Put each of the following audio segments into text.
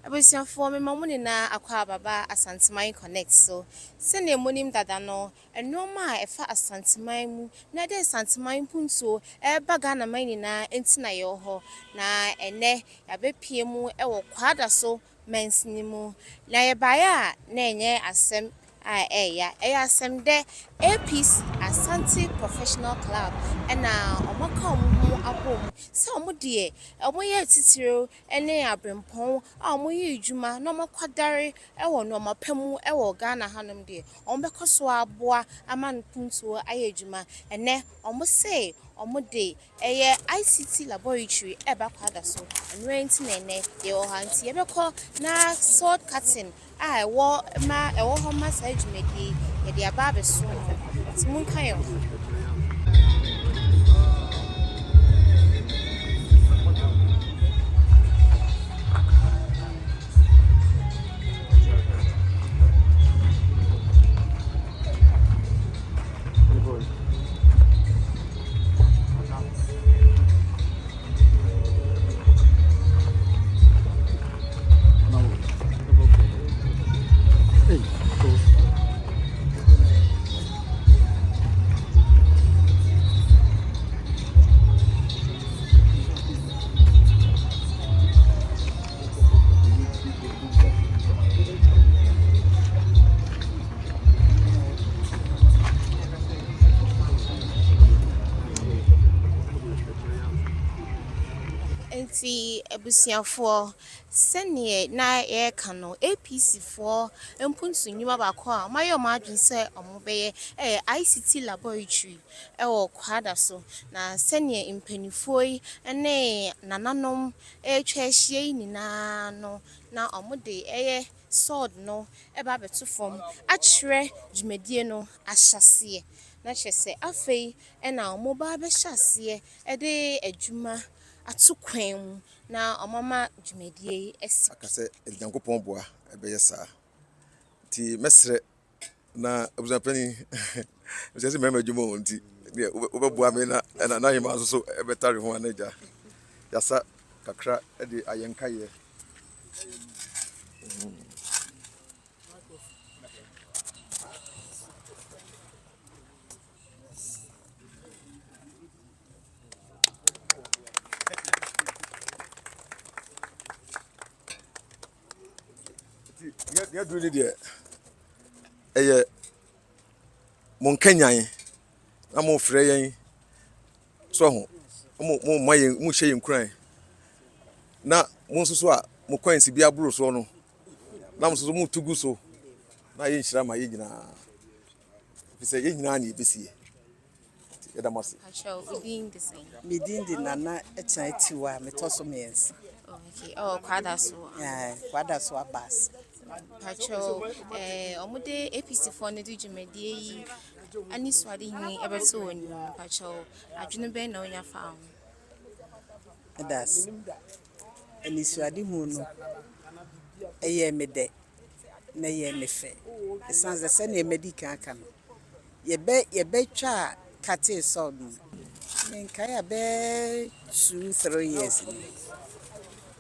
Abusuafoɔ mema mo nyinaa akwaaba ba Asanteman Connect so. Sɛdeɛ monim dada no, nnoɔma a ɛfa Asanteman mu na ɛde Asanteman mpuntuo ɛreba Ghanaman nyinaa nti na yɛwɔ hɔ. Na ɛnnɛ yɛabɛpue mu wɔ Kwadaso mansini mu. Na yɛbaeɛ a na ɛnyɛ asɛm a ɛɛya. Ɛyɛ asɛm dɛ APC, Asante Professional Club, ɛna wɔaka wɔn ho abom sɛ wɔn deɛ wɔyɛ atitire ne aberempɔn a wɔyɛ adwuma na wɔakwadare wɔ nneɛma pa mu wɔ Ghana hanom deɛ, wɔbɛkɔ so aboa ama mpuntuo ayɛ adwuma. Ɛnnɛ, wɔse wɔde ɛyɛ ICT laboratory ɛreba Kwadaso. Ɛno ara nti na ɛnnɛ yɛwɔ ha nti yɛbɛkɔ na sod cutting a ɛwɔ ma ɛwɔ hɔ ma saa dwumadie yi, yɛde aba abɛso mo. Nti monka yɛn ho. Nti abusuafoɔ, sɛneɛ na yɛreka no, APC foɔ mpuntu nnwuma baako a wɔayɛ wɔn adwene sɛ wɔbɛyɛ ɛyɛ ICT laboratory ɛwɔ Kwadaso. Na sɛneɛ mpanimfoɔ yi ne nananom atwa ahyia yi nyinaa no, na wɔde ɛyɛ sod no ɛba abɛto fam akyerɛ dwumadie no ahyɛseɛ. Na kyerɛ sɛ afei ɛna wɔba abɛhyɛ aseɛ ɛde adwuma ato kwan mu na wɔama dwumadie yi asi. Aka sɛ Nyankopɔn boa ɛbɛyɛ saa. Nti mɛsrɛ na abusuapanin mesɛ sɛ mmarima adwuma o nti deɛ wobɛboa me na ɛna na ahema nso so ɛbɛtare ho ana agya yɛasa kakra de ayɛ nkaeɛ. Nti deɛ aduru ne deɛ ɛyɛ mo nkanyan na mo frɛ yɛn so ho mo mo ma yɛn mo hyɛ yɛn nkuran na mo nso so a mo coins bi aboro soɔ no na mo nso so mo tu gu so na yɛ nhyira ma yɛn nyinaa ɛfiri sɛ yɛn nyinaa na yɛbɛsie. Yɛda mo ase. Pakyɛw, wo din de sɛn? Me din de Nana Ɛkyena Tiwa a metɔ so mmiɛnsa. Oh, okay. Oh, Kwadaso. Yeah, Kwadaso Abbas. Pakyɛw, wɔde APC foɔ no de dwumadie yi anisoadehu yi ɛbɛto wɔn anim. Pakyɛw, adwene bɛn na wonya faa ho? Ɛda ase. Anisoadehu no ɛyɛɛ me dɛ na ɛyɛɛ me fɛ. Ɛsiane sɛ sɛnea madi kan aka no, yɛbɛ yɛbɛtwa katee sod no, menkae a bɛyɛ 2, 3 years ni.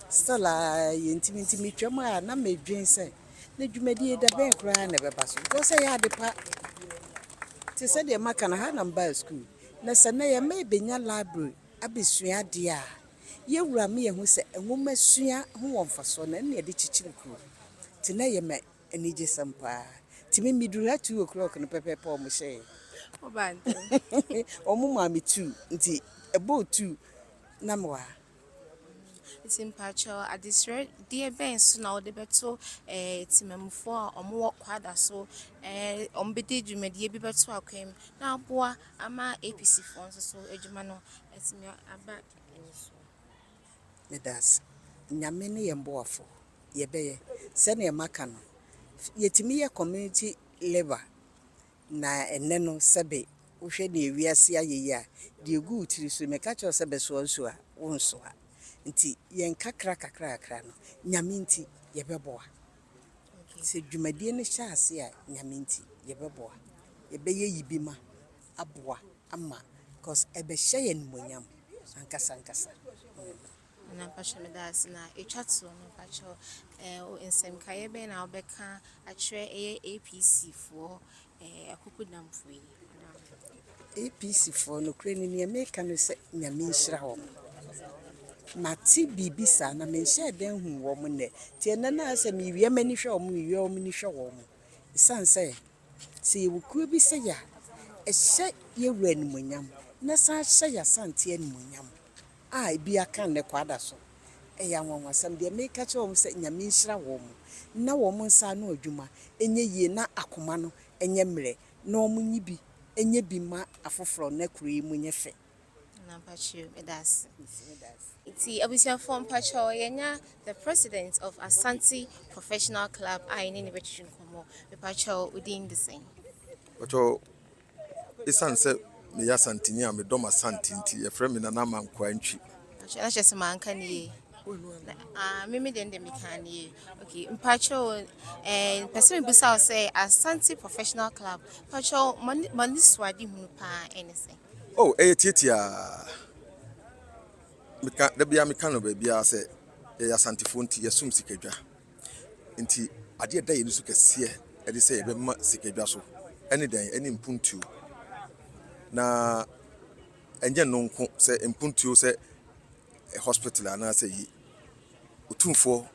Still a yɛntumi nti metwam a na medwen sɛ na dwumadie da bɛn koraa na ɛbɛba so because ɛyɛ ade pa. Te sɛdeɛ maka no ha na mbaa school na sɛ nnɛ yɛma yɛbɛnya library abɛsua adeɛ a yɛwura ma yɛhu sɛ nwoma sua ho wɔ mfasoɔ na ɛno na yɛde kyekyere kuro. Nti na ɛyɛ me anigyesɛm paa. Nti me meduru ha 2 o'clock no pɛpɛɛpɛ a ɔmo hyɛɛ. Wobaa ntɛm. Ɔmo maa me 2 nti ɛbɔɔ 2 na mewɔ ha. Nti mpakyɛw, adesrɛdeɛ bɛn so na wode bɛto temamufoɔ a wɔwɔ Kwadaso wɔbɛde dwumadie bi bɛto akwan mu na aboa ama APC foɔ nso so adwuma no atumi aba ani so? Meda ase. Nyame ne yɛn boafo. Yɛbɛyɛ. Sɛnea maka no, yɛtumi yɛ community labour na ɛnnɛ no sɛbe wohwɛ nea ewiase ayɛ yi a, deɛ egu wo tiri so meka kyerɛ wo sɛ bɛsoa nsuo a, wonsoa. Nti yɛn kakra kakra kakra no, Nyame nti yɛbɛboa. Sɛ dwumadie no hyɛ ase a, Nyame nti yɛbɛboa. Yɛbɛyɛ yi bi ma aboa ama cause ɛbɛhyɛ yɛn animuonyam ankasa ankasa. Nana mpakyɛw meda ase na ɛtwa toɔ no mpakyɛw ɛɛ nsɛmkaeɛ bɛn na wobɛka akyerɛ ɛyɛ APC foɔ ɛɛ akukudamfoɔ yi? APC foɔ, nokorɛ ni, nea meka no sɛ Nyame nhyira wɔn. Mate biribi saa na menhyɛɛ dan hu wɔn nnɛ. Nti ɛnnɛ no ayɛ sɛ mewia m'ani hwɛ wɔn, mewia wɔn ani hwɛ wɔn. Ɛsiane sɛ yɛwɔ kuo bi sɛ yɛ a, ɛhyɛ yɛwura animuonyam na san hyɛ yɛ Asante animuonyam a ebi aka nnɛ kwada so. Ɛyɛ anwanwasɛm. Deɛ meka kyerɛ wɔn sɛ Nyame nhyira wɔn na wɔn nsa ano adwuma ɛnyɛ yie na akoma no ɛnyɛ mmerɛ na wɔn nyi bi ɛnyɛ bi ma afoforɔ na kuro yi mu nyɛ fɛ. Nana mpakyɛw meda ase. Nti abusuafoɔ, mpakyɛw, yɛnya the president of Asante Professional Club a yɛne ne bɛtwitwi nkɔmmɔ. Mepakyɛw, wo din de sɛn? Ɔtɔ ɛsiane sɛ meyɛ Asanteni a medɔm Asante nti, yɛfrɛ me Nana Amankwaa Ntwi. Mpakyɛw, na kyerɛ sɛ manka ne yie. Ah, me deɛ ndɛ meka ne yie. Okay, mpakyɛw, pɛ sɛ mebisa wo sɛ Asante Professional Club, mpakyɛw, mo anisoade hunu paa ɛne sɛn? Oh, ɛyɛ tiatiaa. Meka da bia, meka no baabiara sɛ yɛyɛ Asantefoɔ nti yɛsom sikadwa, nti adeɛ ɛda yɛn so kɛseɛ ɛde sɛ yɛbɛma sikadwa so ɛne dɛn ɛne mpuntuo, na ɛnyɛ no nko sɛ mpuntuo sɛ hospital anaasɛ yi Otumfoɔ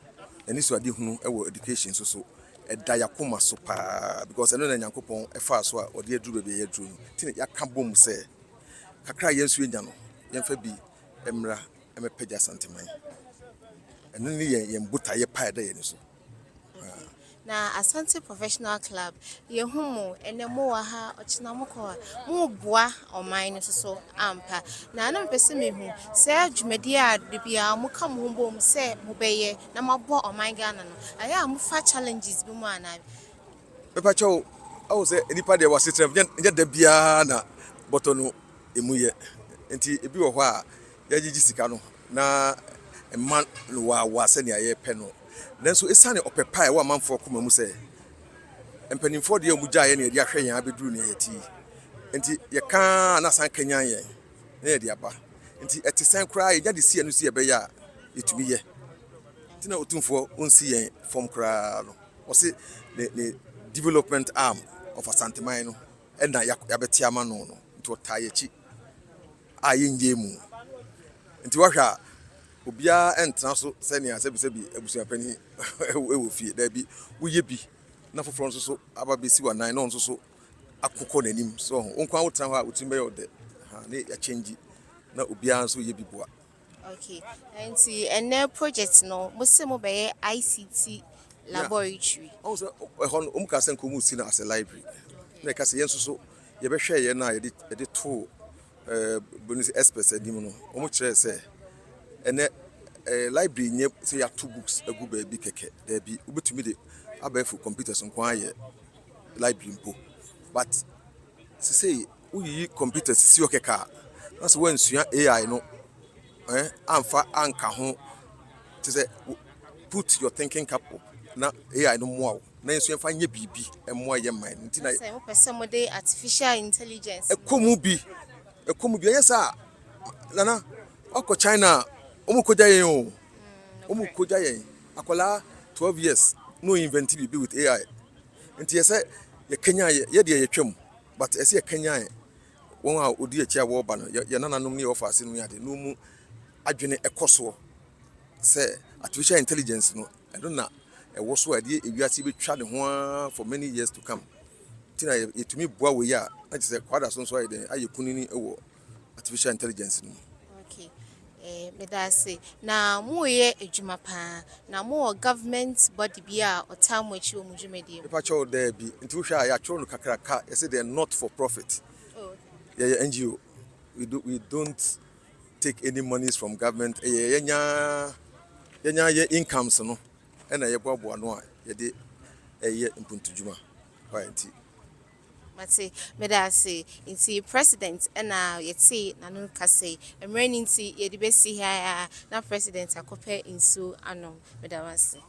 n'ani so ade hunu ɛwɔ education nso so ɛda yɛakoma so paa, because ɛno na Nyankopɔn ɛfaa so a ɔde aduru baabi a yɛaduru no. Nti na yɛaka bom sɛ kakra a yɛn nso yɛnya no, yɛmfa bi mmra ɛmɛpɛgya Asanteman. Ɛno ne yɛn botaeɛ pa a ɛda yɛn so. Na Asante Professional Club, yɛhu mo ɛnɛ mo wɔ ha, ɔkyena mo kɔ a moboa ɔman no nso so ampa. Na mepɛ sɛ mehu sɛ dwumadie a de biara moka mo ho bom sɛ mobɛyɛ na moaboa ɔman Ghana no, ɛyɛ a mofa challenges bi mu anaa? Mepakyɛw, awo sɛ nipa deɛ wasetena nyɛ da biara na bɔtɔ no emu yɛ, nti ebi wɔ hɔ a yɛgyegye sika no na mma no waawa sɛnea yɛpɛ no, nanso esiane ɔpɛ pa a ɛwɔ amanfoɔ koma mu sɛ mpanimfoɔ deɛ, ɔmo gyaeɛ na yɛde ahwɛ yɛn abɛduru nea yɛte yi nti, yɛkaa na san kanyan yɛn na yɛde aba. Nti ɛte sɛn koraa yɛnya de si ɛno si yɛbɛyɛ a yɛtumi yɛ. Nti na Otumfoɔ ɔnsi yɛn fam koraa no, ɔse ne development arm of Asanteman no ɛna yɛabɛte ama no, nti ɔtaa yɛkyi a yɛnyɛ mu. Nti wahwɛ a obiara ɛntena so sɛnea sɛbisɛbi abusuapanin ɛwɔ fie daabi, woyɛ bi na foforɔ nso so aba bɛsi w'anan na ɔno nso so akokɔ n'anim so ho. Wo nkwa wotena hɔ a wotumi bɛyɛ ɔdɛ ha ne yɛakyɛngyi na obiara nso yɛ bi boa. Okay, nti ɛnɛ project no, mo sɛ mobɛyɛ ICT laboratory. Ɔhu sɛ ɛhɔ no ɔmu ka sɛ nka ɔmu si no as a library, na ɛka sɛ yɛn nso so yɛbɛhwɛ yɛn no a yɛde too boni sɛ experts anim no, ɔmu kyerɛɛ sɛ ɛnɛ library nyɛ sɛ yɛato books agu baabi kɛkɛ. Daabi, wobɛtumi de abɛɛfo computers nko ayɛ library mpo, but sesei woyiyi computer sisi hɔ kɛkɛ a, na sɛ woansua AI no amfa anka ho te sɛ put your thinking cap up na AI no mmoa wo na yɛn nso yɛmfa nyɛ biribi mmoa yɛ man nti na sɛ mopɛ sɛ mode artificial intelligence ɛkɔ mu bi. Ɛnyɛ saa, Nana, wakɔ China a ɔmo kɔgya yɛn o, ɔmo kɔgya yɛn. Akwadaa 12 years no invent biribi with AI, nti yɛ sɛ yɛkanya yɛ yɛ deɛ yɛtwam, but ɛsɛ yɛkanya wɔn a odi akyi a wɔreba no, yɛ nananom ne yɛ wɔfa ase no ne ade na wɔn adwene ɛkɔ soɔ sɛ artificial intelligence no, ɛno na ɛwɔ so a ɛde ewiase bɛtwa ne ho ara for many years to come. Nti na yɛtumi boa wei a, na kyerɛ sɛ kwada so nso ayɛ dɛn ayɛ kunini wɔ artificial intelligence no mu. Okay. Meda ase. Na moyɛ adwuma paa. Na mowɔ government body bi a ɔtaa mo akyi wɔ mo dwumadie mu? Mepakyɛw, daabi. Nti wohwɛ a yɛatwerɛ no kakraka, yɛsɛ deɛ not for profit. Oh, okay. Yɛyɛ NGO. We don't take any monies from government. Ɛyɛ yɛnya yɛ incomes no ɛna yɛboaboa no a yɛde ɛyɛ mpuntudwuma. Why nti Mate, meda ase. Nti president ɛna yɛte n'ano kasa yi. Mmerɛ no nti yɛde bɛsi ha a na president akɔpɛ nsuo anom. Meda wo ase.